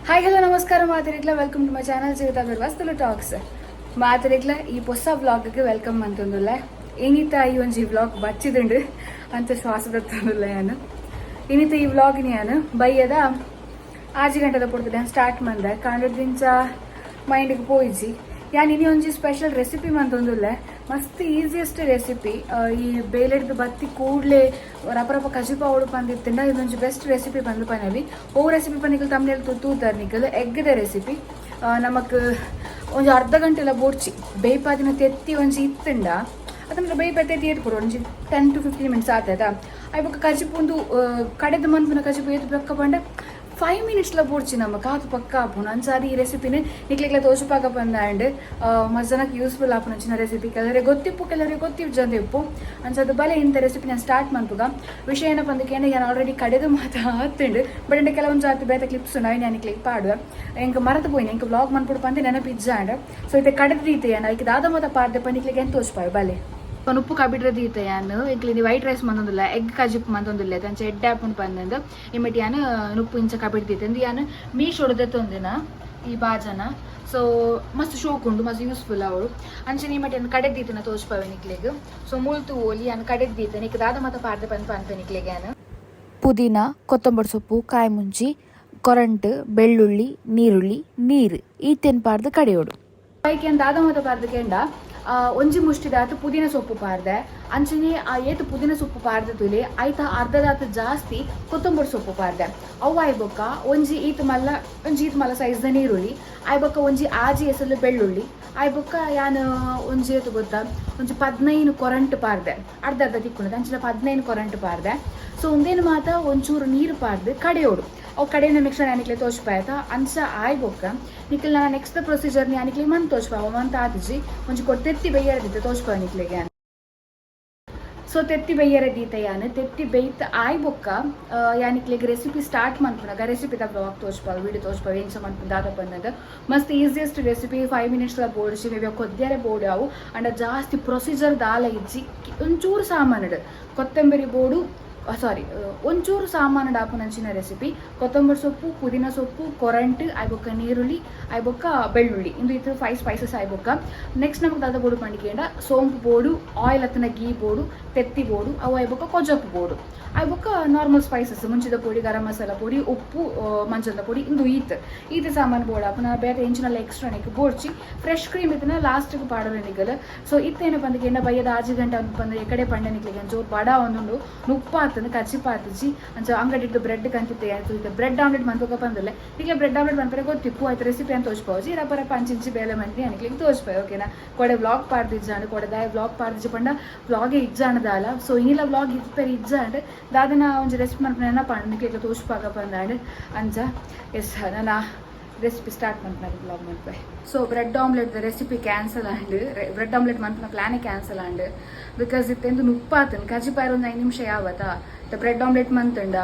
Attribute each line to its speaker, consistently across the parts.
Speaker 1: Hi, hello, ನಮಸ್ಕಾರ ಮಾತೆರೆಗ್ಲ. Welcome to my channel Jeevitha Birwas Tulu talks. ಮಾತೆರೆಗ್ಲ ಈ ಹೊಸ ವ್ಲಾಗ್ಗೆ welcome ಅಂತಂದುಲ್ಲ. ಏನಿತ್ತ ಈ ಒಂಜಿ ವ್ಲಾಗ್ ಬಚ್ಚಿದುಂಡು ಅಂತ ಶ್ವಾಸ ದತ್ತೊಂದುಲ್ಲ ಯಾನು. ಇನಿತ ಈ ವ್ಲಾಗ್ ಯಾನು ಬಯ್ಯದ 6 ಗಂಟೆದ ಪೊರ್ತುಡು ಸ್ಟಾರ್ಟ್ ಮಂದೆ. ಕಾಂಡದಿಂಚ ಮೈಂಡ್ಗೆ ಪೋಯಿಜಿ. ಯಾನ್ ಇನಿ ಒಂಜಿ ಸ್ಪೆಷಲ್ ರೆಸಿಪಿ ಮಂತೊಂದುಲ್ಲೆ. ಮಸ್ತ್ ಈಸಿಯೆಸ್ಟ್ ರೆಸಿಪಿ. ಈ ಬೇಲೆಡ್ದು ಬತ್ತಿ ಕೂಡ್ಲೆ ರಪ ರಪ ಕಜಿಪ ಅವಳು ಪಂದಿತ್ತಿಂಡ ಇದೊಂಜಿ ಬೆಸ್ಟ್ ರೆಸಿಪಿ ಬಂದು ಪನಲಿ. ಓ ರೆಸಿಪಿ ಪನಿಕಲ್ ತಮ್ನೆಲ್ ತೂತಾರ್ ನಿಕಲ್. ಎಗ್ಗದ ರೆಸಿಪಿ. ನಮಕ್ ಒಂಜಿ ಅರ್ಧ ಗಂಟೆಲ ಬೋಡ್ಚಿ. ಬೇಯ್ಪಾದಿನ ತೆತ್ತಿ ಒಂಜಿ ಇತ್ತುಂಡ ಅದನ್ನ ಬೇಯ್ಪ ತೆತ್ತಿ ಏತ್ ಕೊಡು, ಒಂಜಿ 10 ಟು 15 ಮಿನಿಟ್ಸ್ ಆತದ. ಆಯ್ ಬೊಕ್ಕ ಕಜಿಪು ಒಂದು ಕಡೆದ ಮನ್ಪುನ ಕಜಿಪು ಏತ್ ಬೆಕ್ಕ ಪಂಡ 5 ಮಿನಿಟ್ಸ್ಲ ಬೋಡ್ಚಿ ನಮಕ್, ಆತು ಪಕ್ಕ ಆಪುಂಡು. ಅಂಚಾದ್ ಈ ರೆಸಿಪಿನ ನಿಕ್ಲೆಗ್ಲ ತೋಜುಪಾಕ ಬಂದಾಂಡ್. ಮಸ್ತ್ ಜನಕ್ಕೆ ಯೂಸ್ಫುಲ್ ಆಪುನ ರೆಸಿಪಿ. ಕೆಲವರಿಗೆ ಗೊತ್ತಿಪ್ಪು, ಕೆಲವರಿಗೆ ಗೊತ್ತಿಜ್ಜಂದೆ ಇಪ್ಪು. ಅಂಚಾದ್ ಬಲೆ ಇಂಥ ರೆಸಿಪಿ ನಾನು ಸ್ಟಾರ್ಟ್ ಮನ್ಪುಗ. ವಿಷಯ ಏನಪ್ಪ ಅಂದ್ರೆ, ನಾನು ಆಲ್ರೆಡಿ ಕಡೆದು ಮಾತಾ ಆತುಂಡು. ಬಟ್ ಅಂಡ ಕೆಲವೊಂದು ಜಾತಿ ಬೇತೆ ಕ್ಲಿಪ್ಸ್ ಉಂಡು, ಅವು ನಾನು ಕ್ಲಿಪ್ ಪಾಡುವೆ. ಎಂಕ್ ಮರತು ಪೋಯಿನ, ಎಂಕ್ ವ್ಲಾಗ್ ಮನ್ಪುಡು ಪಂದೆ ನೆನಪಿಜ್ಜಾಂಡ್. ಸೊ ಇತ್ತೆ ಕಡೆದ ರೀತಿ ಏನು, ಐಕ್ ದಾದ ಮಾತ ಪಾಡ್ದೆ ಪನಿಕ್ಲಿಗೆ ಎಂತ ತೋಜ್ಪಾಯು ಬಲೆ. ಉಪ್ಪು ಕಬಿಡ್ರ ದೀತ ಯಾನ್. ಎಂಕ್ಲಿ ವೈಟ್ ರೈಸ್ ಮಂತೊಂದುಲ್ಲ, ಎಗ್ ಕಜಿಪ್ ಮಂತೊಂದುಲ್ಲ. ಅಂಚ ಎಡ್ಡೆ ಆಪುಂಡು ಪಂದಂದು ಇಮೆಟ್ ಯಾನ್ ನುಪ್ಪು ಇಂಚ ಕಬಿಡ್ದೀತೆ. ಅಂದು ಯಾನ್ ಮೀಶೋಡು ದೆತ್ತೊಂದಿನ ಈ ಬಾಜನ. ಸೊ ಮಸ್ತ್ ಶೋಕ್ ಉಂಡು, ಮಸ್ತ್ ಯೂಸ್ಫುಲ್ ಅವಳು. ಅಂಚನೆ ಈ ಮಟ್ಟ ಕಡೆ ದೀತನ ತೋಜ್ಪಾವೆ ನಿಕ್ಲೆಗ್. ಸೊ ಮುಲ್ತು ಓಲಿ ಯಾನ್ ಕಡೆದ್ ದೀತೆ, ನಿಕ್ ದಾದ ಮಾತ ಪಾಡ್ದೆ ಪಂದ್ ಪನ್ಪೆ ನಿಕ್ಲೆಗ್ ಯಾನ್.
Speaker 2: ಪುದೀನ, ಕೊತ್ತಂಬರಿ ಸೊಪ್ಪು, ಕಾಯಿ ಮುಂಚಿ, ಕೊರಂಟು, ಬೆಳ್ಳುಳ್ಳಿ, ನೀರುಳ್ಳಿ, ನೀರು ಈತೆನ್ ಪಾಡ್ದು ಕಡೆಯೋಡು.
Speaker 1: ಐಕೆ ದಾದ ಮಾತ ಪಾಡ್ದು ಕೆಂಡ, ಒಂಜಿ ಮುಷ್ಟಿದಾತು ಪುದೀನ ಸೊಪ್ಪು ಪಾಡ್ದೆ. ಅಂಚನೆ ಆ ಏತು ಪುದೀನ ಸೊಪ್ಪು ಪಾಡ್ದೆ ತುಲೆ, ಐತ ಅರ್ಧದಾತು ಜಾಸ್ತಿ ಕೊತ್ತಂಬರಿ ಸೊಪ್ಪು ಪಾಡ್ದೆ. ಅವು ಆಯ್ಬೊಕ್ಕ ಒಂಜಿ ಈತ್ ಮಲ್ಲ ಸೈಜ್ದ ನೀರುಳ್ಳಿ ಆಯ್ಬೊಕ್ಕ, ಒಂಜಿ 6 ಎಸಲು ಬೆಳ್ಳುಳ್ಳಿ ಆಯ್ಬೊಕ್ಕ, ಯಾನ್ ಒಂಜಿ ಏತು ಗೊತ್ತಾ, ಒಂಜಿ 15 ಕೊರಂಟು ಪಾಡ್ದೆ. ಅರ್ಧ ಅರ್ಧ ತಿಕ್ಕುಂಡು, ಅಂಚಿನ 15 ಕೊರಂಟು ಪಾಡ್ದೆ. ಸೊ ಒಂದೇನು ಮಾತ ಒಂಚೂರು ನೀರು ಪಾಡ್ದು ಕಡೆಯೋಡು. ಅವು ಕಡೆಯಿಂದ ಮಿಕ್ಸರ್ ಯಾನಿಕ್ಲೆ ತೋಜ್ಪಾಯ್ತ. ಅಂಚ ಆಯ್ಬೊಕ್ಕ ನಿಕ್ಲೆ ನಾನು ನೆಕ್ಸ್ಟ್ ಪ್ರೊಸೀಜರ್ ಯಾನಿಕ್ಲೆ ಮಂತ್ ತೋಜ್ಪಾವ. ಮಂತ್ ಆತಿಜಿ, ಒಂಜಿ ಕೊಟ್ಟು ತೆತ್ತಿ ಬೈಯರದಿತ್ತೆ, ತೋಜ್ಪಾವ ನಿಕ್ಲೆಗೆ. ಸೊ ತೆತ್ತಿ ಬೈಯರ ದೀತ ಯಾನ್. ತೆತ್ತಿ ಬೇಯ್ತ ಆಯ್ ಬೊಕ್ಕ ಯಾನಿಕ್ಲೆಗ್ ರೆಸಿಪಿ ಸ್ಟಾರ್ಟ್ ಮನ್ಪುನಾಗ ರೆಸಿಪಿದ ವ್ಲಾಗ್ ತೋಜ್ಪಾವ, ವಿಡಿಯೋ ತೋಜ್ಪಾವ, ಎಂಚ ಮನ್ಪುನ ದಾದ ಪಂದಂದು. ಮಸ್ತ್ ಈಸಿಯೆಸ್ಟ್ ರೆಸಿಪಿ. 5 ಮಿನಿಟ್ಸ್ಲ ಬೋಡ್ಚಿ, ಮೇ ಬಿ ಕೊದ್ಯಾರೆ ಬೋಡು ಅವು. ಅಂಡ ಜಾಸ್ತಿ ಪ್ರೊಸೀಜರ್ ದಾಲ ಇಜ್ಜಿ. ಒಂಚೂರು ಸಾಮಾನುಡು ಕೊತ್ತಂಬರಿ ಬೋಡು, ಸಾರಿ, ಒಂಚೂರು ಸಾಮಾನು ಡಾಪುನಂಚಿನ ರೆಸಿಪಿ. ಕೊತ್ತಂಬರಿ ಸೊಪ್ಪು, ಪುದೀನ ಸೊಪ್ಪು, ಕೊರಂಟು ಆಯ್ಬೊಕ್ಕ, ನೀರುಳ್ಳಿ ಆಯ್ಬೊಕ್ಕ, ಬೆಳ್ಳುಳ್ಳಿ, ಇಂದು ಇತರ ಫೈವ್ ಸ್ಪೈಸಸ್ ಆಯ್ಬೊಕ್ಕ, ನೆಕ್ಸ್ಟ್ ನಮಗೆ ದಾದ ಬೋಡು ಪಂಡಿಕೇಂಡ, ಸೋಂಪು ಬೋಡು, ಆಯಿಲ್ ಅತ್ತನ ಗೀ ಬೋಡು, ತೆತ್ತಿ ಬೋಡು, ಅವು ಆಯ್ಬೊಕ್ಕ ಕೊಜಪು ಬೋಡು, ಆಯ್ಬೊಕ್ಕ ನಾರ್ಮಲ್ ಸ್ಪೈಸಸ್, ಮುಂಚಿದ ಪೊಡಿ, ಗರಂ ಮಸಾಲ ಪೊಡಿ, ಉಪ್ಪು, ಮಂಜಲ್ದ ಪೊಡಿ, ಇಂದು ಈತ್ ಈತ್ ಸಾಮಾನು ಬೋಡು. ಅಪ್ಪನ ಬೇರೆ ಎಂಚಿನಲ್ಲ ಎಕ್ಸ್ಟ್ರಾ ನೆಕ್ ಬೋಡ್ಚಿ. ಫ್ರೆಶ್ ಕ್ರೀಮ್ ಇದನ್ನ ಲಾಸ್ಟ್ಗೆ ಪಾಡೋದು ನಿಗಲ್. ಸೊ ಇತ್ತೇನಪ್ಪ ಅಂದ್ರೆ, ಎಣ್ಣ ಬಯ್ಯದ 6 ಗಂಟೆ ಬಂದು ಎಕಡೆ ಪಂಡ ನಿಕ್ಲಿಗೆ ಜೋರು ಬಡ ಒಂದುಂಡು, ನುಪ್ಪಾತಂದು ಕಚಿಪಾತಜಿ. ಅಂಚ ಅಂಗಡಿದ್ದು ಬ್ರೆಡ್ ಕಂತಿತ್ತೆ. ಬ್ರೆಡ್ ಆಮ್ಲೆಟ್ ಮನ್ಪಕ ಬಂದಿಲ್ಲ ಈಗ. ಬ್ರೆಡ್ ಆಮ್ಲೆಟ್ ಮನ್ಪರೆ ಗೊತ್ತಿಪ್ಪು. ಆಯ್ತು, ರೆಸಿಪಿ ಅಂತ ತೋಜ್ಪಾವಜಿ. ರಪ ರಪ ಅಂಚಿಂಚಿ ಬೇಲೆ ಮಂದಿ ಅನಿಕ್ಲಿಗೆ ತೋಜ್ಪಾಯ್, ಓಕೆನಾ? ಕೊಡೆ ವ್ಲಾಗ್ ಪಾಡ್ದಿಜ್ಜಾಂಡ್, ಕೊಡೆ ದಾಯ ವ್ಲಾಗ್ ಪಾಡ್ದಿಜ್ಜಿ ಪಂಡ ವ್ಲಾಗೇ ಇಜ್ಜಾಂಡದಾಲ. ಸೊ ಇನ್ನಿಲ್ಲ ವ್ಲಾಗ್ ಇಪ್ಪೆರ್ ಇಜ್ಜಾಂಡ್. ದಾದನ ಒಂಜಿ ರೆಸಿಪಿ ಮನ್ಪುನ ಪಂಡ ನಿಕ್ಲಿಗೆ ತೋಜ್ಪಾಕ ಬಂದಾಂಡ್. ಅಂಚ ಎಸ್, ನನ್ನ ರೆಸಿಪಿ ಸ್ಟಾರ್ಟ್ ಮನ್ಪುನಾಗ ವ್ಲಾಗ್ ಮನ್ಪೆ. So bread omelette recipe cancel ಆಂಡ್. ಬ್ರೆಡ್ ಆಮ್ಲೆಟ್ ಮನ್ಪುನ ಪ್ಲಾನೇ ಕ್ಯಾನ್ಸಲ್ ಆಂಡ್, because ಇತ್ತೆಂದು ನುಪ್ಪಾತನ್ ಕಜಿಪಾಯರ್ ಒಂದು 5 ನಿಮಿಷ ಯಾವತ್ತ ಬ್ರೆಡ್ ಆಮ್ಲೆಟ್ ಮಂತುಂಡ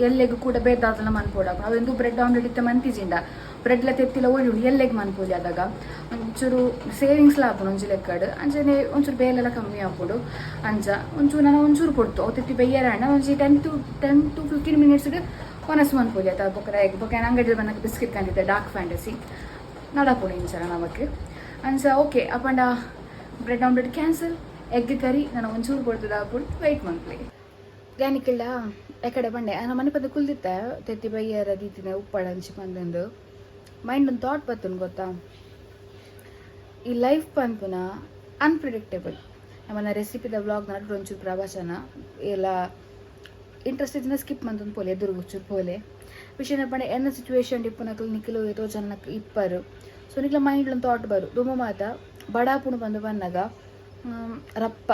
Speaker 1: ಎಲ್ಲೆಗ್ ಕೂಡ ಬೇದಾದಲ್ಲ ಮನ್ಪೋಡ. ಅವೆಂದು ಬ್ರೆಡ್ ಆಮ್ಲೆಟ್ ಇತ್ತ ಮಂತಿಜಿಂಡ ಬ್ರೆಡ್ಲ ತೆತ್ತಿಲ ಒಳ್ಳೆ ಎಲ್ಲೆಗ್ ಮನ್ಪೋಲಿ. ಆದಾಗ ಒಂಚೂರು ಸೇವಿಂಗ್ಸ್ಲ ಆಪುಂಡು ಒಂಜಿ ಲೆಕ್ಕಡ್. ಅಂಚನೆ ಒಂಚೂರು ಬೇಲೆಲ್ಲ ಕಮ್ಮಿ ಆಪುಂಡು. ಅಂಚ ಒಂಚೂರು ನಾನು ಒಂಚೂರು ಕೊಡ್ತು ಅವು ತೆತ್ತಿ ಬೆಯ್ಯರ ಅಣ್ಣ ಒಂಜಿ 10 ಟು 15 ಮಿನಿಟ್ಸ್ ಒನಸ್ ಮನ್ಪೋಲಿ ಆತ. ಬೊಕ್ಕ ಎಗ್ ಬೊಕ್ಕ ಅಂಗಡಿ ಬಂದಾಗ ಬಿಸ್ಕೆಟ್ ಕಂಡಿದ್ದೆ, ಡಾರ್ಕ್ ಫ್ಯಾಂಟಸಿ ನಡಪುಂಡು ಇಂಚರ ನಮಕ್. ಅಂಚ ಓಕೆ, ಅಪ್ಪಂಡ bread omelette cancel, egg curry ನಾನು ಒಂಚೂರು ಕೊಡ್ತದ ಆಪುಂಡು. ವೆಯ್ಟ್ ಮನ್ಪುಲೆ. ಯಾನಿಕ್ಕಿಲ್ಲ ಎಕಡೆ ಬಂಡೆ ನಾನು ಮನೆ ಪದ ಕುಲ್ದಿತ್ತೆ. ತೆತ್ತಿ ಬೈಯರ ದೀತಿನ ಉಪ್ಪಾಡ ಅಂಚಿ ಬಂದಂದು ಮೈಂಡ್ ಒಂದು ಥಾಟ್ ಬತ್ತುನ್ ಗೊತ್ತಾ? ಈ ಲೈಫ್ ಪನ್ಪುನ ಅನ್ಪ್ರಿಡಿಕ್ಟೇಬಲ್. ನಮ್ಮನ್ನ ರೆಸಿಪಿದ ವ್ಲಾಗ್ ನಡು ಒಂಚೂರು ಪ್ರವಚನ ಎಲ್ಲ ಇಂಟ್ರೆಸ್ಟ್ ಇದ್ದಿನ ಸ್ಕಿಪ್ ಮಂತೊಂದು ಪೋಲೆ, ಎದುರು ಒಂಚೂರು ಪೋಲೆ. ವಿಷಯ ಪಂಡ, ಎನ್ನ ಸಿಚುವೇಶನ್ ಇಪ್ಪುನಕಲ್ ನಿಖಲು ಏತೋ ಜನಕ್ ಇಪ್ಪರು. ಸೊ ನಿಕ್ಲ ಮೈಂಡ್ ಒಂದು ಥಾಟ್ ಬರು. ದುಮ್ಮ ಮಾತ ಬಡಾಪುಣು ಬಂದು ಬಂದಾಗ ರಪ್ಪ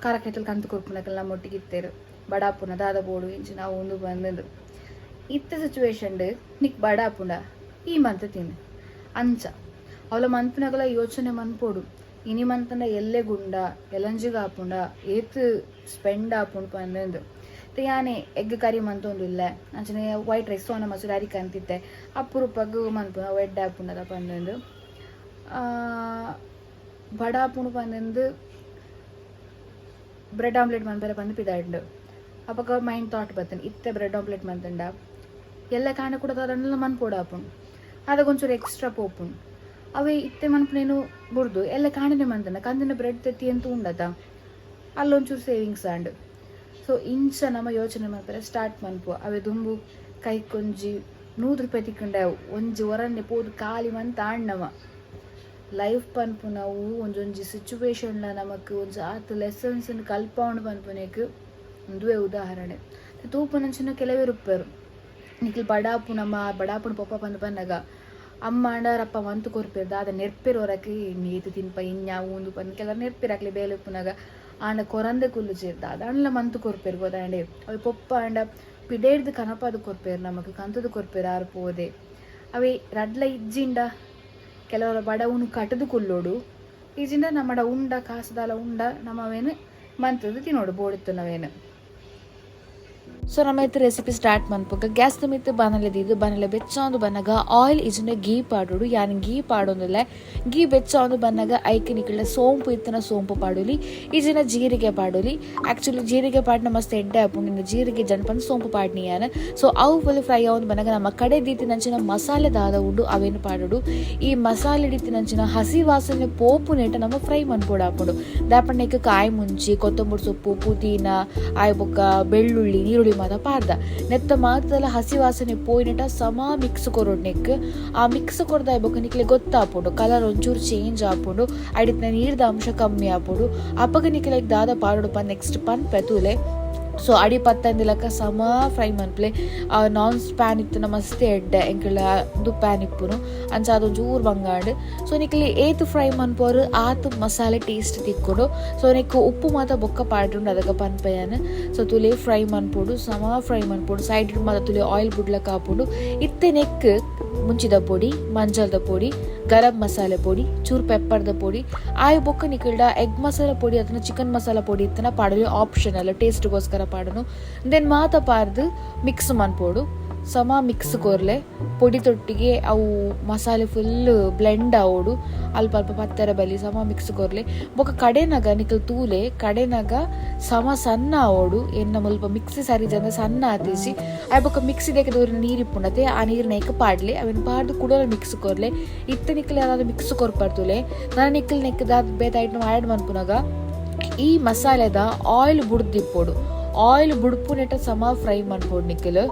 Speaker 1: ಕಾರಕೈತಲ್ ಕಂತು ಕೊರ್ಪುನಕಲ್ ನಮ್ಮ ಒಟ್ಟಿಗೆ ಇತ್ತೇರು. ಬಡಾಪುನ ದಾದ ಬೋಡು ಇಂಚ ನಾವು ಒಂದು ಬಂದದ್ದು. ಇತ್ತ ಸಿಚುವೇಶನ್ ನಿಕ್ ಬಡಾಪುಂಡ ಈ ಮಂತ್ ತಿನ್ನು. ಅಂಚ ಅವಳ ಮನ್ಪುನಗಲ ಯೋಚನೆ ಮನ್ಪೋಡು. ಇನಿ ಮಂತಂಡ ಎಲ್ಲೆ ಗುಂಡ ಎಲಂಜಿಗ ಆಪುಂಡ, ಏತ್ ಸ್ಪೆಂಡ್ ಆಪುಂಡು ಪಂದಂದು. ಯಾನೆ ಎಗ್ ಕರಿ ಮಂತೊಂದುಲ್ಲೆ. ಅಂಚನೆ ವೈಟ್ ರೈಸ್ ಸೋನ ಮಸೂರಿ ಅರಿಕ ಅಂತಿತ್ತೆ ಅಪ್ಪುರುಪಗ್ ಮನ್ಪುನ ಎಡ್ಡೆ ಆಪುಂಡದ ಪಂದಂದು. ಬಡಾಪುಂಡು ಪಂದಂದು ಬ್ರೆಡ್ ಆಮ್ಲೆಟ್ ಮನ್ಪೆರೆ ಪಂದ್ ಪಿದಾಂಡು. ಅಪಗ ಮೈಂಡ್ ಥಾಟ್ ಬತ್ತನ್, ಇತ್ತೆ ಬ್ರೆಡ್ ಆಮ್ಲೆಟ್ ಮಂತಂಡ ಎಲ್ಲ ಕಾಂಡ ಕೂಡ ದಾದನ್ಲ ಮನ್ಪೊಡಾಪುಂಡು ಅದಾಗ ಒಂಚೂರು ಎಕ್ಸ್ಟ್ರಾ ಪೋಪುಂಡು. ಅವೇ ಇತ್ತೆ ಮನ್ಪುನೇನು ಬುಡ್ದು ಎಲ್ಲ ಕಾಂಡನೆ ಮಂತನ ಕಂದಿನ ಬ್ರೆಡ್ ತೆತ್ತಿ ಅಂತ ಉಂಡತ ಅಲ್ಲೊಂಚೂರು ಸೇವಿಂಗ್ಸ್ ಆಂಡ್. ಸೊ ಇಂಚ ನಮ್ಮ ಯೋಚನೆ ಮನ್ಪರೆ ಸ್ಟಾರ್ಟ್ ಮನ್ಪು. ಅವೇ ದುಂಬು ಕೈಕೊಂಜಿ 100 ರೂಪಾಯಿ ತಿಕ್ಕಂಡ ಒಂಜಿ ಒರನ್ನೆ ಪೋದು ಖಾಲಿ ಮಂತ ಆಂಡ್. ನಮ ಲೈಫ್ ಪನ್ಪುನವು ಒಂಜೊಂಜಿ ಸಿಚುವೇಶನ್ಲ ನಮಕ್ ಒಂಜಿ ಆತ್ ಲೆಸನ್ಸ್ ಕಲ್ಪೌಂಡು ಪನ್ಪುನೆಕ್ ಉಂದುವೇ ಉದಾಹರಣೆ. ತೂಪುನಂಚಿನ ಕೆಲವೆರ್ ಉಪ್ಪೆರ್, ನಿಕ್ಲ್ ಬಡಾಪು ನಮ್ಮ ಬಡಾಪುನ ಪೊಪ್ಪ ಪಂದ್ ಪನ್ನಗ ಅಮ್ಮ ಆಂಡರಪ್ಪ ಮಂತ್ ಕೊರ್ಪೆರ್, ದಾದ ನೆರ್ಪೆರ್ ಒರಕ್ ಏತ್ ತಿನ್ಪ ಇഞ്ഞ ಉಂದು ಪಂದ್ ಕೆಲವು ನೆರ್ಪೆರ್ ಅಕ್ಲೆ ಬೇಲೆ ಉಪ್ಪುನಗ. ಆಂಡ ಕೊರಂದೆ ಕುಲ್ಲುಜೆರ್, ದಾದಾಂಡಲ ಮಂತ್ ಕೊರ್ಪೆರ್ ಗೊತ್ತಾಂಡೆ. ಅವೆ ಪೊಪ್ಪ ಆಂಡ ಪಿಡೇರ್ದ್ ಕನಪಾದ್ ಕೊರ್ಪೆರ್, ನಮಕ್ ಕಂತುದು ಕೊರ್ಪೆರ್ ಆರ್ ಪೋದೆ. ಅವೆ ರಡ್ಲ ಇಜ್ಜಿಂಡ ಕೆಲವರ ಬಡವುನು ಕಟ್ಟುದು ಕುಲ್ಲೋಡು, ಇಜ್ಜಿಂಡ ನಮ್ಮಡ ಉಂಡ ಕಾಸುದಾಲ ಉಂಡ ನಮ ಅವೇನು ಮಂತುದು ತಿನ್ನೋಡು ಬೋಡಿತ್ತುನವೇನು.
Speaker 2: ಸೊ ನಮ್ಮ ಇತ್ತೆ ರೆಸಿಪಿ ಸ್ಟಾರ್ಟ್ ಮನ್ಪುಗ. ಗ್ಯಾಸ್ ಮಿತ್ತ್ ಬಾಣಲೆ ದೀದ್, ಬಾಣಲೆ ಬೆಚ್ಚಾವೊಂದು ಬನ್ನಗ ಆಯಿಲ್ ಇಜ್ಜಿಂಡ ಗೀ ಪಾಡೊಡು. ಯಾನ್ ಗೀ ಪಾಡೊಂದುಲ್ಲೆ. ಗೀ ಬೆಚ್ಚಾವೊಂದು ಬನ್ನಗ ಐಕ್ ನಿಕಲ್ಡ ಸೋಂಪು ಇತ್ತಿನ ಸೋಂಪು ಪಾಡೊಲಿ, ಇಜ್ಜಿಂಡ ಜೀರಿಗೆ ಪಾಡೊಲಿ. ಆಕ್ಚುಲಿ ಜೀರಿಗೆ ಪಾಡ್ನ ಮಸ್ತ್ ಎಡ್ಡೆ ಆಪುಂಡು. ಜೀರಿಗೆ ಜನ್ಪನ್ ಸೋಂಪು ಪಾಡ್ನಿ ಯಾನ್. ಸೊ ಅವು ಫುಲ್ ಫ್ರೈ ಆವೊಂದು ಬನ್ನಗ ನಮ್ಮ ಕಡೆ ದೀತಿನಂಚಿನ ಮಸಾಲೆ ದಾದ ಉಂಡು ಅವೇನು ಪಾಡೊಡು. ಈ ಮಸಾಲೆ ದೀತಿನಂಚಿನ ಹಸಿ ವಾಸನೆ ಪೋಪುನೇಟ ನಮ್ಮ ಫ್ರೈ ಮನ್ಪೊಡಾಪುಂಡು. ದಾಪಣ್ಣೆಗ್ ಕಾಯಿ ಮುಂಚಿ, ಕೊತ್ತಂಬರಿ ಸೊಪ್ಪು, ಪುದೀನ, ಆಯ್ ಬೊಕ್ಕ ಬೆಳ್ಳುಳ್ಳಿ, ನೀರುಳ್ಳಿ ಮಾತ ಪಾಡ್ದ. ನೆತ್ತ ಮಾತಲ ಹಸಿ ವಾಸನೆ ಪೋಯಿನಟ ಸಮ ಮಿಕ್ಸ್ ಕೊರೊಡು ನೆಕ್. ಆ ಮಿಕ್ಸ್ ಕೊರ್ದಾಯ್ ಬೊಕ್ಕ ನಿಕ್ಲೆ ಗೊತ್ತಾಪುಂಡು, ಕಲರ್ ಒಂಚೂರು ಚೇಂಜ್ ಆಪುಂಡು, ಐಡಿತ್ನ ನೀರ್ದ ಅಂಶ ಕಮ್ಮಿ ಆಪುಂಡು. ಅಪಗ ನಿಕ್ಲೆಗ್ ದಾದ ಪಾಡೊಡು ಪಂದ್ ನೆಕ್ಸ್ಟ್ ಪನ್ಪೆ ತೂಲೆ. ಸೊ ಅಡಿ ಪತ್ತಂದಿಲಕ ಸಮ ಫ್ರೈ ಮನ್ಪುಲೆ. ನಾನ್ ಪ್ಯಾನ್ ಇತ್ತಿನ ಮಸ್ತ್ ಎಡ್ಡೆ, ಎಂಕುಲ ಉಂದು ಪ್ಯಾನ್ ಇಪ್ಪುನು ಅಂಚ ಅದೊಂಚೂರು ಬಂಗಾಂಡ್. ಸೊ ನಿಕ್ಲೆ ಏತ್ ಫ್ರೈ ಮನ್ಪುವರು ಆತ್ ಮಸಾಲೆ ಟೇಸ್ಟ್ ತಿಕ್ಕುಂಡು. ಸೊ ನೆಕ್ ಉಪ್ಪು ಮಾತ ಬೊಕ್ಕ ಪಾಡ್ರುಂಡು, ಅದಕ್ಕ ಪನ್ಪೆ ಯಾನ್. ಸೊ ತುಲೆ ಫ್ರೈ ಮನ್ಪೊಡು, ಸಮ ಫ್ರೈ ಮನ್ಪೊಡು. ಸೈಡ್ ಮಾತ ತುಲೆ ಆಯಿಲ್ ಬುಡ್ಲಕ ಆಪುಂಡು. ಇತ್ತೆ ನೆಕ್ ಮುಂಚಿದ ಪೊಡಿ, ಮಂಜಲ್ದ ಪೊಡಿ, ಗರಂ ಮಸಾಲೆ ಪೊಡಿ, ಚೂರು ಪೆಪ್ಪರ್ದ ಪೊಡಿ, ಆಯ್ ಬೊಕ್ಕ ನಿಕಲ್ಡ ಎಗ್ ಮಸಾಲ ಪೊಡಿ ಅಥವಾ ಚಿಕನ್ ಮಸಾಲ ಪೊಡಿ ಇತ್ತನ ಪಾಡಲಿ, ಆಪ್ಷನಲ್, ಟೇಸ್ಟ್ಗೋಸ್ಕರ ಪಾಡನು. ದೆನ್ ಮಾತ ಪಾರ್ದು ಮಿಕ್ಸ್ ಮನ್ಪೊಡು. ಸಮ ಮಿಕ್ಸ್ ಕೊರ್ಲೆ, ಪೊಡಿ ತೊಟ್ಟಿಗೆ ಅವು ಮಸಾಲೆ ಫುಲ್ ಬ್ಲೆಂಡ್ ಆವೊಡು. ಅಲ್ಪ ಅಲ್ಪ ಪತ್ತೆರ ಬಲಿ ಸಮ ಮಿಕ್ಸ್ ಕೊರ್ಲೆ. ಬೊಕ್ಕ ಕಡೆನಗ ನಿಕಲ್ ತೂಲೆ, ಕಡೆನಗ ಸಮ ಸಣ್ಣ ಆವೊಡು. ಎನ್ನ ಮುಲ್ಪ ಮಿಕ್ಸಿ ಸರಿ ಜನ ಸಣ್ಣ ಆತಿಜಿ. ಆಯ್ ಬೊಕ್ಕ ಮಿಕ್ಸಿ ದೇಕ ದೂರಿನ ನೀರು ಇಪ್ಪುಂಡತೆ, ಆ ನೀರ್ನ ಏಕ ಪಾಡ್ಲೆ. ಅವೆನ್ ಪಾಡ್ದು ಕುಡಲ ಮಿಕ್ಸ್ ಕೊರ್ಲೆ. ಇತ್ತೆ ನಿಕಲ್ ಯಾವ್ದಾದ್ರು ಮಿಕ್ಸ್ ಕೊರ್ಪರ್ತುಲೆ. ನಾನು ನಿಕಲ್ ನೆಕ್ ದಾದ ಬೇತೆ ಐಟಮ್ ಆ್ಯಡ್ ಮನ್ಪುನಗ ಈ ಮಸಾಲೆದ ಆಯಿಲ್ ಬುಡ್ದಿಪ್ಪೊಡು. ಆಯಿಲ್ ಬುಡ್ಪುನೆಟ ಸಮ ಫ್ರೈ ಮನ್ಪೊಡು ನಿಕಲ್.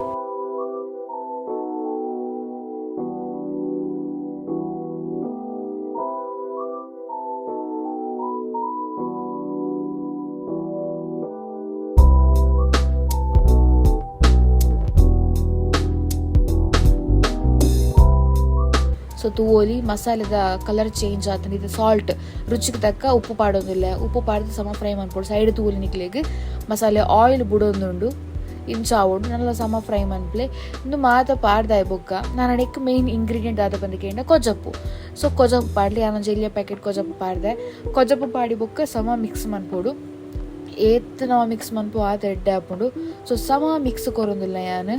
Speaker 2: ಸೊ ತೂವೊಲಿ, ಮಸಾಲೆದ ಕಲರ್ ಚೇಂಜ್ ಆತಂಡ ಇದು ಸಾಲ್ಟ್, ರುಚಿಗೆ ತಕ್ಕ ಉಪ್ಪು ಪಾಡೊಂದುಲ್ಲೆ. ಉಪ್ಪು ಪಾಡ್ದು ಸಮ ಫ್ರೈ ಮನ್ಪೊಡು. ಸೈಡ್ ತೂವೊಲಿ ನಿಕ್ಲೆಗ್ ಮಸಾಲೆ ಆಯಿಲ್ ಬುಡೊಂದುಂಡು. ಇಂಚ ಆವೊಡು, ನನಲ ಸಮ ಫ್ರೈ ಮನ್ಪುಲೆ. ಉಂದು ಮಾತ ಪಾಡ್ದಾಯ್ ಬೊಕ್ಕ ನನ ನೆಕ್ ಮೇನ್ ಇಂಗ್ರೀಡಿಯೆಂಟ್ ದಾದ ಪಂದ್ ಕೇಂಡ ಕೊಜಪು. ಸೊ ಕೊಜಪು ಪಾಡ್ಲೆ. ಯಾನೊಂಜಿ ಎಲ್ಯ ಪ್ಯಾಕೆಟ್ ಕೊಜಪು ಪಾಡ್ದೆ. ಕೊಜಪು ಪಾಡಿ ಬೊಕ್ಕ ಸಮ ಮಿಕ್ಸ್ ಮನ್ಪೊಡು. ಏತ್ ನಮ ಮಿಕ್ಸ್ ಮನ್ಪು ಆತ್ ಎಡ್ಡೆ ಆಪುಂಡು. ಸೊ ಸಮ ಮಿಕ್ಸ್ ಕೊರೊಂದುಲ್ಲ ಯಾನ್.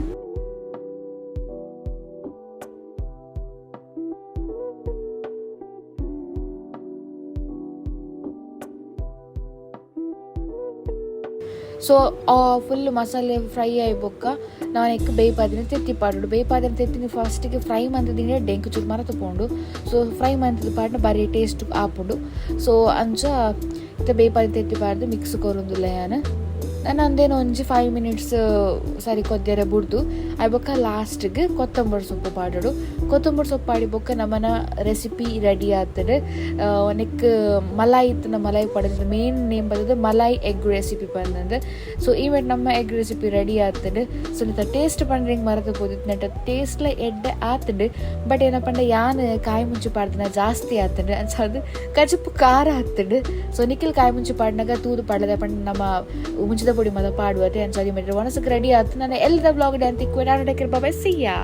Speaker 2: ಸೊ ಫುಲ್ ಮಸಾಲೆ ಫ್ರೈ ಆಯಿ ಬೊಕ್ಕ ನಾನು ಎಕ್ ಬೇಯ್ಪಾದಿನ ತೆತ್ತಿ ಪಾಡೋಡು. ಬೇಯ್ಪಾದಿನ ತೆತ್ತಿನ ಫಸ್ಟಿಗೆ ಫ್ರೈ ಮಂತುದಿನ ಎಡ್ಡೆ, ಚೂರು ಮರತು ಪೋಂಡು. ಸೊ ಫ್ರೈ ಮಂತುದು ಪಾಡ್ನ ಬಾರಿ ಟೇಸ್ಟ್ ಆಪುಂಡು. ಸೊ ಅಂಚ ಇತ್ತೆ ಬೇಯ್ಪಾದಿನ ತೆತ್ತಿ ಪಾಡ್ದು ಮಿಕ್ಸ್ ಕೊರೊಂದುಲ್ಲೆ ಯಾನ್. ನಾನು ಅಂದೇನು ಒಂಜಿ 5 ಮಿನಿಟ್ಸ್ ಸರಿ ಕೊದ್ಯರೆ ಬುಡ್ದು ಆಯ್ ಬೊಕ್ಕ ಲಾಸ್ಟ್ಗೆ ಕೊತ್ತಂಬರಿ ಸೊಪ್ಪು ಪಾಡೋಡು. ಕೊತ್ತಂಬರಿ ಸೊಪ್ಪು ಪಾಡಿ ಬೊಕ್ಕ ನಮ್ಮನ ರೆಸಿಪಿ ರೆಡಿ ಆತದೆ. ನೆಕ್ ಮಲಾಯಿ ಇತ್ತಿನ ಮಲಾಯಿ ಪಾಡೋದು. ಮೇನ್ ನೇಮ್ ಬರ್ತದೆ ಮಲಾಯಿ ಎಗ್ ರೆಸಿಪಿ ಬಂದಂದು. ಸೊ ಈವೆಂಟ್ ನಮ್ಮ ಎಗ್ ರೆಸಿಪಿ ರೆಡಿ ಆತದೆ. ಸೊ ನೆತ್ತ ಟೇಸ್ಟ್ ಪಂಡ್ರಿಂಗ್ ಮರತ ಪೋದಿತ್ತು. ನೆಟ್ಟ ಟೇಸ್ಟ್ಲ ಎಡ್ಡೆ ಆತಂಡು, ಬಟ್ ಏನಪ್ಪ ಅಂದ್ರೆ ಯಾನ್ ಕಾಯಿ ಮುಂಚು ಪಾಡ್ದಿನ ಜಾಸ್ತಿ ಆತಂಡು, ಅಂಚಾದ್ ಕಜಿಪು ಖಾರ ಆತಂಡು. ಸೊ ನಿಖಿಲ್ ಕಾಯಿ ಮುಂಚು ಪಾಡ್ನಾಗ ತೂದು ಪಾಡದ ಪಂಡ ನಮ್ಮ ಮುಂಚಿದ ಪೊಡಿ ಮದ ಪಾಡುವತೆ. ಅಂಚಾದಿ ಮಾಡಿದ್ರೆ ಒಣಸಕ್ಕೆ ರೆಡಿ ಆಯ್ತು. ನಾನು ಎಲ್ಲದ ಬ್ಲಾಗ್ ಡ್ಯಾನ್ ತಿಕ್ಕುವೆ. ನಾನು ಟೇಕ್ ಬಾಬಾಯ್, ಸಿಯಾ.